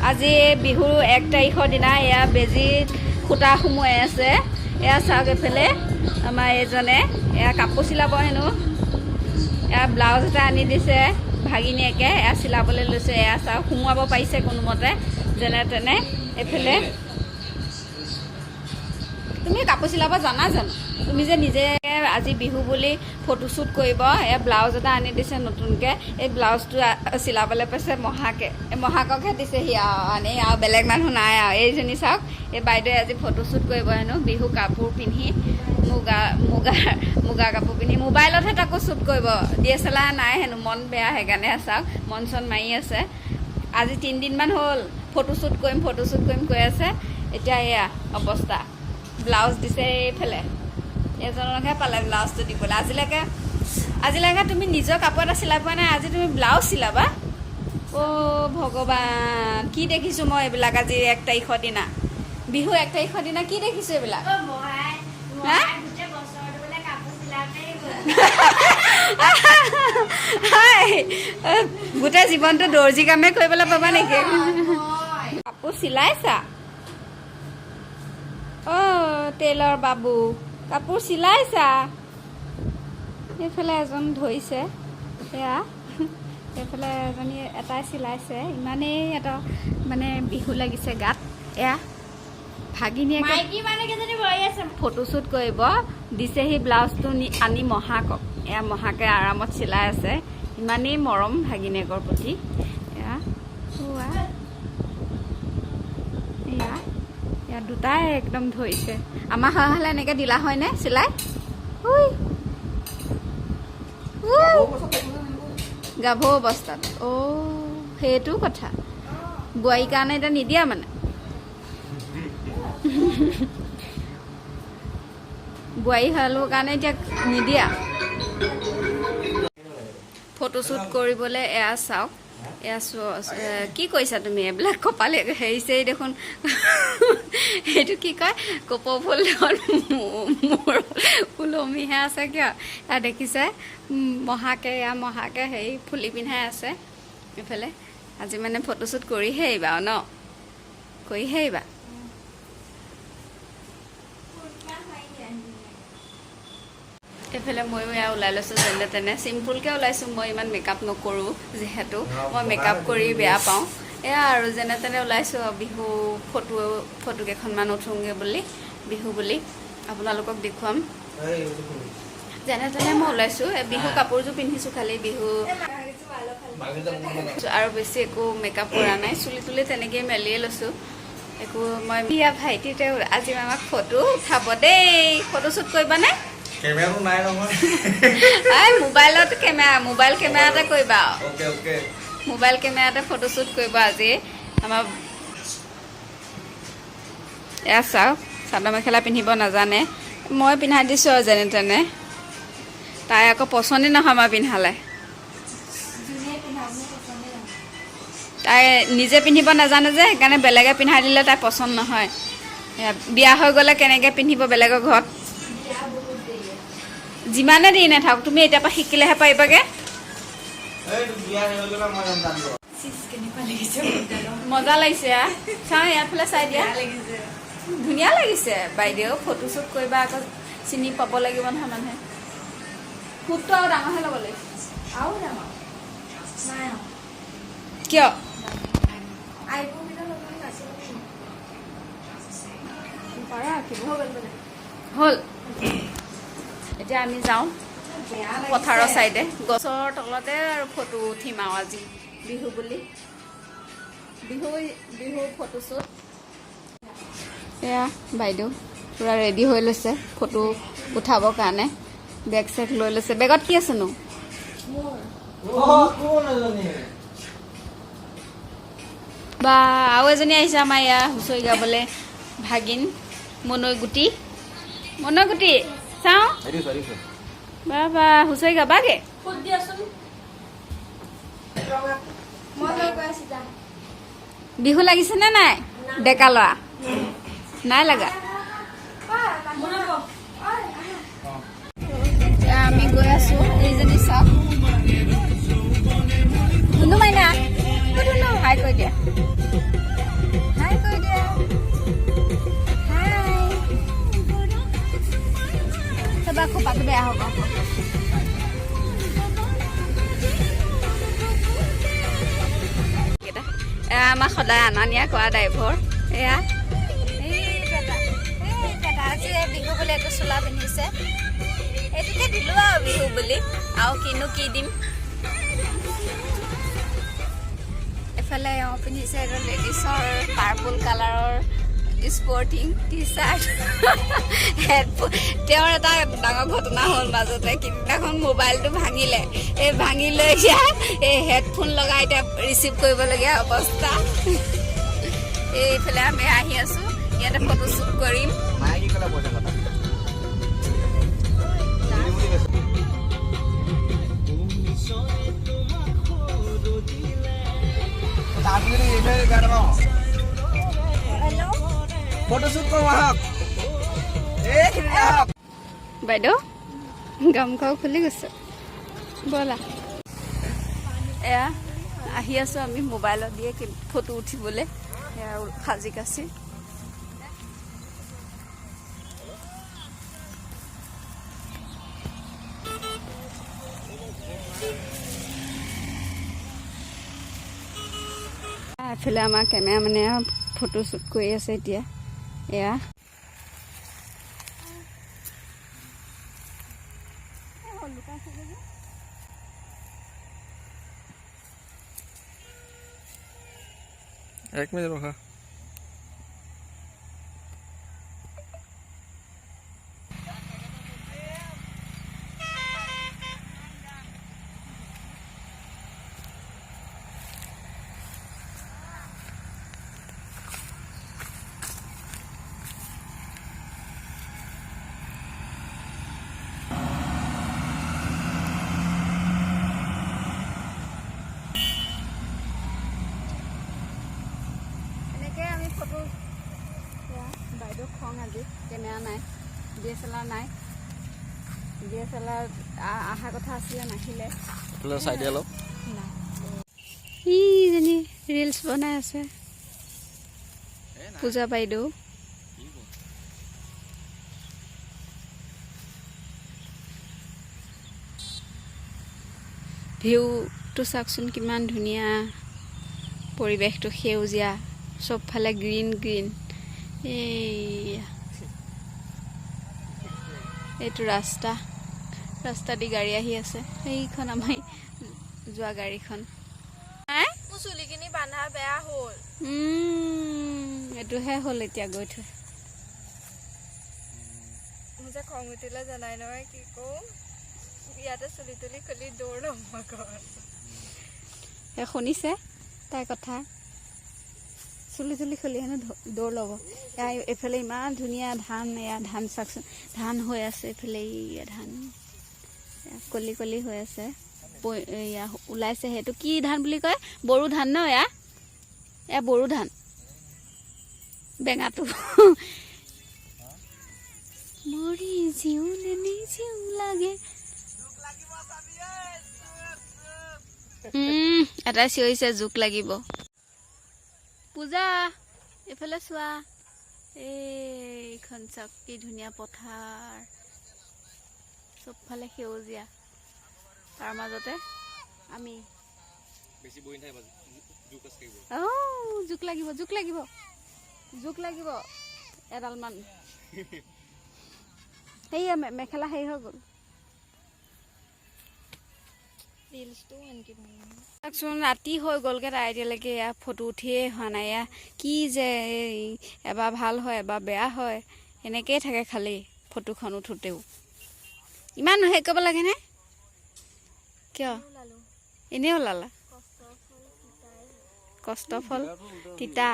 আজি বিহুৰ 1 তাৰিখৰ দিনা এয়া বেজীত সূতা সুমুৱাই আছে। এয়া চাওক, এইফালে আমাৰ এইজনে এয়া কাপোৰ চিলাব হেনো। এয়া ব্লাউজ এটা আনি দিছে ভাগিনীয়েকে, এয়া চিলাবলৈ লৈছে। এয়া চাওক, সুমুৱাব পাৰিছে কোনোমতে যেনে তেনে। এইফালে তুমি কাপোৰ চিলাব জানা জানো? তুমি যে নিজে আজি বিহু বুলি ফটোশ্বুট কৰিব, এয়া ব্লাউজ এটা আনি দিছে নতুনকৈ। এই ব্লাউজটো চিলাবলৈ পাইছে মহাকে। এই মহাককহে দিছে সি আৰু আনি, আৰু বেলেগ মানুহ নাই আৰু। এইজনী চাওক, এই বাইদেৱে আজি ফটোশ্বুট কৰিব হেনো বিহু কাপোৰ পিন্ধি, মুগা মুগাৰ মুগা কাপোৰ পিন্ধি। মোবাইলতহে তাকো শ্বুট কৰিব, DSLR নাই হেনো। মন বেয়া, সেইকাৰণে চাওক মন চন মাৰি আছে। আজি 3 দিনমান হ'ল ফটোশ্বুট কৰিম, ফটোশ্বুট কৰিম কৈ আছে। এতিয়া এয়া অৱস্থা। ব্লাউজ দিছে এইফালে, এজনকহে পালে ব্লাউজটো দিবলৈ। আজিলৈকে তুমি নিজৰ কাপোৰ এটা চিলাই পোৱা নাই, আজি তুমি ব্লাউজ চিলাবা? অ' ভগৱান, কি দেখিছোঁ মই এইবিলাক! আজি 1 তাৰিখৰ দিনা, বিহু 1 তাৰিখৰ দিনা কি দেখিছোঁ এইবিলাক, হা? গোটেই বছৰটো বোলে কাপোৰ চিলাওঁতেই গ'ল। হাই, গোটেই জীৱনটো দৰ্জী কামেই কৰিবলৈ পাবা নেকি? কাপোৰ চিলাইছা? অ' টেইলৰ বাবু, কাপোৰ চিলাইছা? এইফালে এজন ধৰিছে, এয়া এইফালে এজনী এটাই চিলাইছে। ইমানেই এটা মানে বিহু লাগিছে গাত। এয়া ভাগিনীয়েকে মাইকী মানুহ কেইজনী বহি আছে। ফটোশ্বুট কৰিব দিছেহি ব্লাউজটো আনি মহাকক। এয়া মহাকে আৰামত চিলাই আছে। ইমানেই মৰম ভাগিনীয়েকৰ প্ৰতি। এয়া উৱা। এয়া এয়া দুটাই একদম ধৰিছে। আমাৰ হোৱা হ'লে এনেকৈ দিলা হয়নে চিলাই? উই উই। গাভৰু অৱস্থাত। অ' সেইটো কথা, বোৱাৰীৰ কাৰণে এতিয়া নিদিয়া মানে। বোৱাৰী হ'লো কাৰণে এতিয়া নিদিয়া ফটোশ্বুট কৰিবলৈ। এয়া চাওক, এয়া কি কৰিছা তুমি এইবিলাক? কপালে হেৰি চেৰি দেখোন, সেইটো কি কয়, কপৌ ফুল দেখোন মোৰ ওলমিহে আছে কিয়? এয়া দেখিছে, মহাকে, এয়া মহাকে হেৰি ফুলি পিন্ধাই আছে এইফালে। আজি মানে ফটোশ্বুট কৰিহে আহিবা আৰু ন? কৰিহে আহিবা। এইফালে ময়ো এয়া ওলাই লৈছোঁ যেনে তেনে, চিম্পুলকৈ ওলাইছোঁ। মই ইমান মেকআপ নকৰোঁ, যিহেতু মই মেকআপ কৰি বেয়া পাওঁ। এয়া আৰু যেনে তেনে ওলাইছোঁ আৰু বিহু ফটো ফটো কেইখনমান উঠোঁগৈ বুলি, বিহু বুলি আপোনালোকক দেখুৱাম। যেনে তেনে মই ওলাইছোঁ। এই বিহু কাপোৰযোৰ পিন্ধিছোঁ খালি বিহু, আৰু বেছি একো মেকআপ কৰা নাই। চুলি তুলি তেনেকেই মেলিয়ে লৈছোঁ। একো মই বিয়া ভাইটিতে আজি আমাক ফটো উঠাব দেই। ফটো শ্বুট কৰিবানে? কেমেৰাটো নাই নহয়। এই মোবাইলত কেমেৰা, মোবাইল কেমেৰাতে কৰিবা আৰু। অ'কে অ'কে মোবাইল কেমেৰাতে ফটোশ্বুট কৰিব আজি আমাৰ। এয়া চাওক, চাদৰ মেখেলা পিন্ধিব নাজানে, মই পিন্ধাই দিছোঁ আৰু যেনে তেনে। তাই আকৌ পচন্দি নহয় মই পিন্ধালে। যোনে পিন্ধাব পচন্দে নহয়। তাই নিজে পিন্ধিব নাজানে যে, সেইকাৰণে বেলেগে পিন্ধাই দিলে তাই পচন্দ নহয়। এয়া বিয়া হৈ গ'লে কেনেকৈ পিন্ধিব বেলেগৰ ঘৰত? বিয়া বহুত দেৰি আছে। যিমানে দেৰি নাথাকক, তুমি এতিয়াৰ পৰা শিকিলেহে পাৰিবাগে। এইটো বিয়া হৈ গ'লে মই যাম জানিব। চিচ, কেনেকুৱা লাগিছে? মজা লাগিছে। আ চাওঁ, ইয়াৰ ফালে চাই দিয়া। লাগিছে। ধুনীয়া লাগিছে বাইদেউ। ফটোশ্বুট কৰিবা আকৌ, চিনি পাব লাগিব নহয় মানুহে। ফুটটো আৰু ডাঙৰহে ল'ব লাগিছে। আৰু ডাঙৰ নাই আৰু। কিয়? আইফোন কেইটা ল'ব নাছিলে। পাৰা আঁকিব। হৈ গ'ল বোলে। হ'ল, এতিয়া আমি যাওঁ বেয়া লাগিছে। পথাৰৰ চাইডে গছৰ তলতে আৰু ফটো উঠিম আৰু আজি বিহু বুলি, বিহু বিহু ফটোশ্বুট। এয়া বাইদেউ পূৰা ৰেডি হৈ লৈছে ফটো উঠাবৰ কাৰণে। বেগ চেগ লৈ লৈছে। বেগত কি আছেনো? মোৰ অ' কোন এজনী? বা, আৰু এজনী আহিছে আমাৰ এয়া হুঁচৰি গাবলৈ, ভাগিন মনৈ গুটি। মনৈ গুটি চাওঁ। আহিছো আহিছো। বা বা, হুঁচৰি গাবাগে? ফুট দিয়াচোন ৰঙা। মই লৈ গৈ আছো, যাম। বিহু লাগিছেনে নাই ডেকা ল'ৰা? নাই লগা। এতিয়া আমি গৈ আছো। এইজনী চাওক, ধুনু মাইনা। অ, ধুনু, হাই কৈ দিয়া। গাটো বেয়া হ'ব। এয়া আমাৰ সদায় অনা নিয়া কৰা ড্ৰাইভৰ। এয়া আজি বিহু বুলি এইটো চোলা পিন্ধিছে, এইটোকে দিলোঁ আৰু বিহু বুলি, আৰু কিনো কি দিম। এফালে এওঁ পিন্ধিছে এইটো লেডিছৰ পাৰ্পল কালাৰৰ স্পৰ্টিং টি চাৰ্ট, হেডফোন। তেওঁৰ এটা ডাঙৰ ঘটনা হ'ল মাজতে, সিদিনাখন মোবাইলটো ভাঙিলে, এই ভাঙি লৈ এতিয়া এই হেডফোন লগাই এতিয়া ৰিচিভ কৰিবলগীয়া অৱস্থা। এইফালে আমি আহি আছোঁ, ইয়াতে ফটো শ্বুট কৰিম। মায়ে কি ক'লে পইচা কথা দিলি বুলি কৈছে। তাৰপিছত এইফালে বেয়া নাপাওঁ। ফটোশ্বুট কৰোঁ আহক, এইখিনিতে আহক। বাইদেউ গামখাও খুলি গৈছে, ব'লা। এয়া আহি আছোঁ আমি মোবাইলত দিয়ে ফটো উঠিবলৈ। এয়া সাজি কাচি এফালে আমাৰ কেমেৰামেনে ফটো শ্বুট কৰি আছে এতিয়া। এয়া এক মিনিট ৰখা। এনেকৈ আমি ফটো। এয়া বাইদেউ খং, আজি কেমেৰা নাই, DSLR নাই। DSLR অহা কথা আছিলে, নাহিলে। এইফালে চাই দিয়া অলপ। ইজনী ৰিলচ বনাই আছে, পূজা বাইদেউ। ভিউটো চাওকচোন, কিমান ধুনীয়া পৰিৱেশটো, সেউজীয়া চবফালে গ্ৰীণ গ্ৰীণ। এইয়া এইটো ৰাস্তা, ৰাস্তা দি গাড়ী আহি আছে। সেইখন আমাৰ যোৱা গাড়ীখন। মোৰ চুলিখিনি বান্ধা বেয়া হ'ল। এইটোহে হ'ল এতিয়া গৈ থৈ। মোৰ যে খং উঠিলে জানাই নহয় কি কওঁ, ইয়াতে চুলি তুলি খুলি দৌৰ ল'ম মই ঘৰত। সেই শুনিছে তাইৰ কথা, চুলি তুলি খুলি হেনো দৌৰ ল'ব। এয়া এইফালে ইমান ধুনীয়া ধান, এয়া ধান চাওকচোন, ধান হৈ আছে এইফালে। এইয়া ধান, এয়া কলি কলি হৈ আছে, এয়া ওলাইছে। সেইটো কি ধান বুলি কয়? বড়ো ধান ন? এয়া এয়া বড়ো ধান, বেঙাটো। মৰি জিওঁ নে নিজিওঁ লাগে। এটাই চিঞৰিছে জোক লাগিব। পূজা, এইফালে চোৱা, এইখন চাওক, কি ধুনীয়া পথাৰ, চবফালে সেউজীয়া, তাৰ মাজতে আমি। বেছি বহি নাথাকিবা, জোক আছে থাকিব। অ' জোক লাগিব, জোক লাগিব, জোক লাগিব এডালমান। সেয়া মেখেলা হেৰি হৈ গ'ল। ৰিলচটো আনকি ভাল। চাওকচোন, ৰাতি হৈ গ'লগৈ, তাই এতিয়ালৈকে এয়া ফটো উঠিয়ে হোৱা নাই। এয়া কি যে এই এবাৰ ভাল হয়, এবাৰ বেয়া হয়, এনেকেই থাকে খালি। ফটোখন উঠোতেও ইমান হেৰি কৰিব লাগেনে কিয়? এনেই ওলালা, কষ্ট ফল তিতা।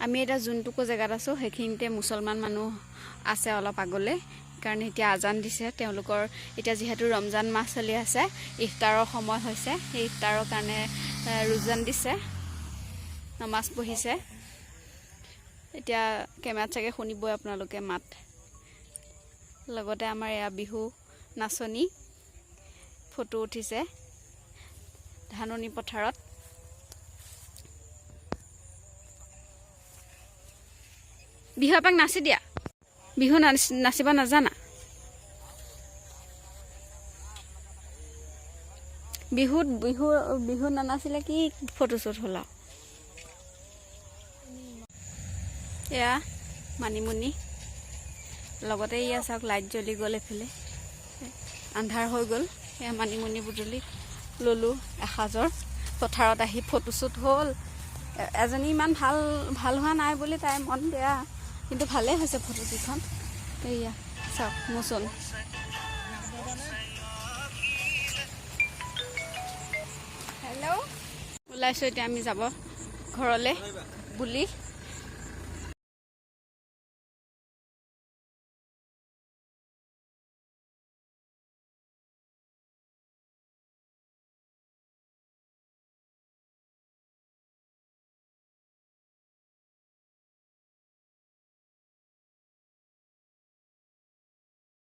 আমি এতিয়া যোনটোকো জেগাত আছোঁ, সেইখিনিতে মুছলমান মানুহ আছে অলপ আগলৈ, কাৰণ এতিয়া আজান দিছে তেওঁলোকৰ। এতিয়া যিহেতু ৰমজান মাহ চলি আছে, ইফতাৰৰ সময় হৈছে, সেই ইফতাৰৰ কাৰণে ৰোজান দিছে, নমাজ পঢ়িছে। এতিয়া কেমেৰাত চাগে শুনিবই আপোনালোকে মাত। লগতে আমাৰ এয়া বিহু নাচনী ফটো উঠিছে ধাননি পথাৰত। বিহু এপাক নাচি দিয়া। বিহু নাচিব নাজানা? বিহুত বিহু বিহু নানাচিলে কি ফটোশ্বুট হ'ল আৰু। এয়া মানিমুনি, লগতে এয়া চাওক লাইট জ্বলি গ'ল, এইফালে আন্ধাৰ হৈ গ'ল। এয়া মানিমুনি বুটলি ল'লোঁ এসাঁজৰ। পথাৰত আহি ফটোশ্বুট হ'ল। এজনী ইমান ভাল ভাল হোৱা নাই বুলি তাইৰ মন বেয়া, কিন্তু ভালেই হৈছে ফটোকেইখন। এয়া চাওক মোচন। হেল্ল'। ওলাইছোঁ এতিয়া আমি যাব ঘৰলৈ বুলি।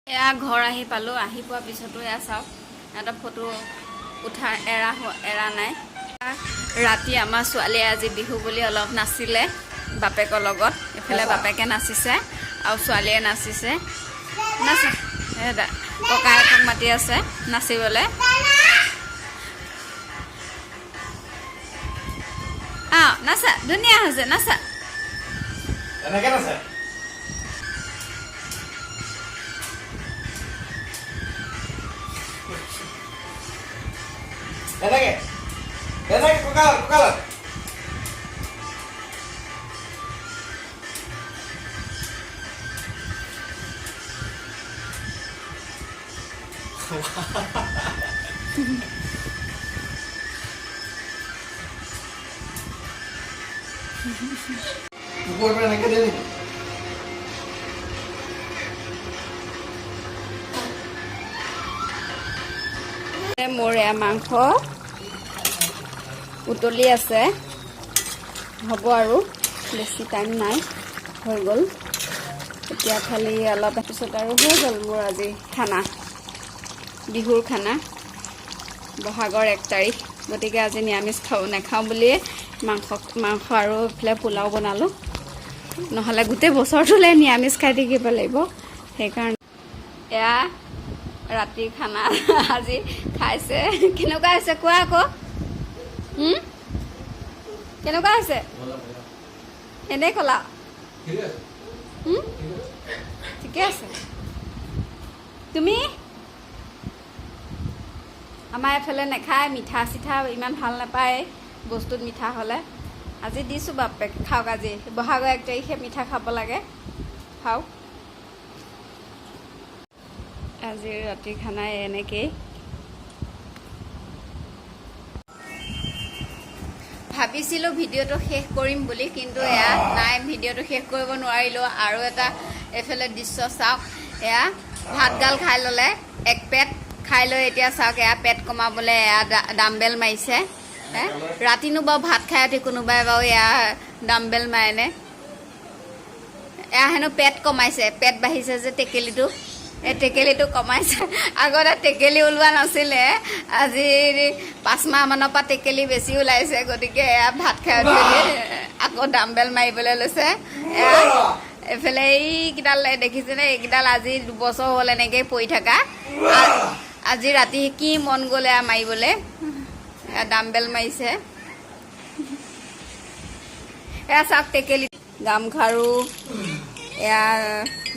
এয়া ঘৰ আহি পালোঁ। আহি পোৱাৰ পিছতো এয়া চাওক, এটা ফটো উঠা এৰা নাই। ৰাতি আমাৰ ছোৱালীয়ে আজি বিহু বুলি অলপ নাচিলে বাপেকৰ লগত। এইফালে বাপেকে নাচিছে আৰু ছোৱালীয়ে নাচিছে। নাচা, ককায়েকক মাতি আছে নাচিবলৈ। নাচা, ধুনীয়া হৈছে, নাচা। এনেকে নাচে। এনেকে এনেকে, কঁকালত কঁকালত। কুকুৰ পৰা এনেকে দিয়ে নেকি? মোৰ এয়া মাংস উতলি আছে, হ'ব আৰু বেছি টাইম নাই, হৈ গ'ল। এতিয়া খালি অলপ পিছত আৰু হৈ গ'ল মোৰ আজি খানা, বিহুৰ খানা। বহাগৰ 1 তাৰিখ, গতিকে আজি নিৰামিষ খাওঁ নাখাওঁ বুলিয়ে মাংস আৰু এইফালে পোলাও বনালোঁ। নহ'লে গোটেই বছৰটোলৈ নিৰামিষ খাই থাকিব লাগিব, সেইকাৰণে। এয়া ৰাতিৰ খানা আজি খাইছে। কেনেকুৱা হৈছে কোৱা আকৌ। কেনেকুৱা হৈছে? এনেই ক'লা? ঠিকে আছে। তুমি আমাৰ এইফালে নাখায় মিঠা চিঠা, ইমান ভাল নাপায় বস্তুত মিঠা হ'লে। আজি দিছোঁ বাপেক, খাওক আজি বহাগৰ 1 তাৰিখে মিঠা খাব লাগে, খাওক। আজি ৰাতিৰ খানা এনেকেই। ভাবিছিলোঁ ভিডিঅ'টো শেষ কৰিম বুলি, কিন্তু এয়া নাই, ভিডিঅ'টো শেষ কৰিব নোৱাৰিলোঁ। আৰু এটা এইফালে দৃশ্য চাওক, এয়া ভাতগাল খাই ল'লে এক পেট খাই লৈ এতিয়া চাওক এয়া পেট কমাবলৈ এয়া ডাম্বেল মাৰিছে। ৰাতিনো বাৰু ভাত খাই উঠি কোনোবাই বাৰু এয়া ডাম্বেল মাৰেনে? এয়া হেনো পেট কমাইছে, পেট বাঢ়িছে যে টেকেলিটো, এই টেকেলিটো কমাইছে। আগতে টেকেলি ওলোৱা নাছিলে, আজি 5 মাহমানৰ পৰা টেকেলি বেছি ওলাইছে। গতিকে এয়া ভাত খাই উঠি আকৌ ডাম্বেল মাৰিবলৈ লৈছে। এয়া এইফালে এইকেইডাল দেখিছেনে? এইকেইডাল আজি 2 বছৰ হ'ল এনেকেই পৰি থকা। আজি ৰাতি কি মন গ'ল এয়া মাৰিবলৈ, এয়া ডাম্বেল মাৰিছে। এয়া চাওক টেকেলি, গামখাৰু, এয়া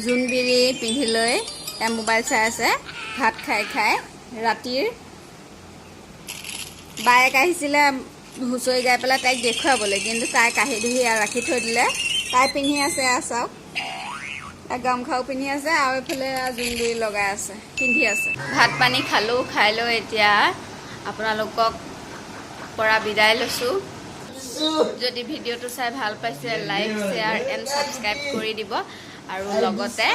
জোনবিৰি পিন্ধি লৈ এয়া মোবাইল চাই আছে ভাত খাই খাই। ৰাতিৰ বায়েক আহিছিলে হুঁচৰি গাই পেলাই তাইক দেখুৱাবলৈ, কিন্তু তাই কাঢ়ি ধুই এয়া ৰাখি থৈ দিলে। তাই পিন্ধি আছে, এয়া চাওক, গামখাৰু পিন্ধি আছে আৰু এইফালে জোনবিৰি লগাই আছে, পিন্ধি আছে। ভাত পানী খালোঁ, খাই লৈ এতিয়া আপোনালোকক পৰা বিদায় লৈছোঁ। যদি ভিডিঅ'টো চাই ভাল পাইছে লাইক, শ্বেয়াৰ এণ্ড ছাবস্ক্ৰাইব কৰি দিব আৰু লগতে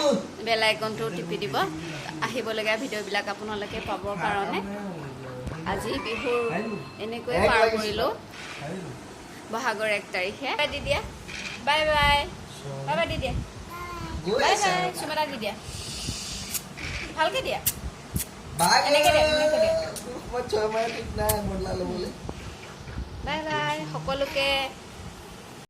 বেল আইকনটো টিপি দিব আহিবলগীয়া ভিডিঅ'বিলাক আপোনালোকে পাবৰ কাৰণে। আজি বিহুৰ এনেকৈয়ে পাৰ কৰিলোঁ বহাগৰ 1 তাৰিখে। দি দিয়া, bye bye, bye by the দিয়া, বাই বাই, চুমা দি দিয়া, ভালকে দিয়া, এনেকে দিয়া, এনেকে দিয়া। বাই বাই সকলোকে।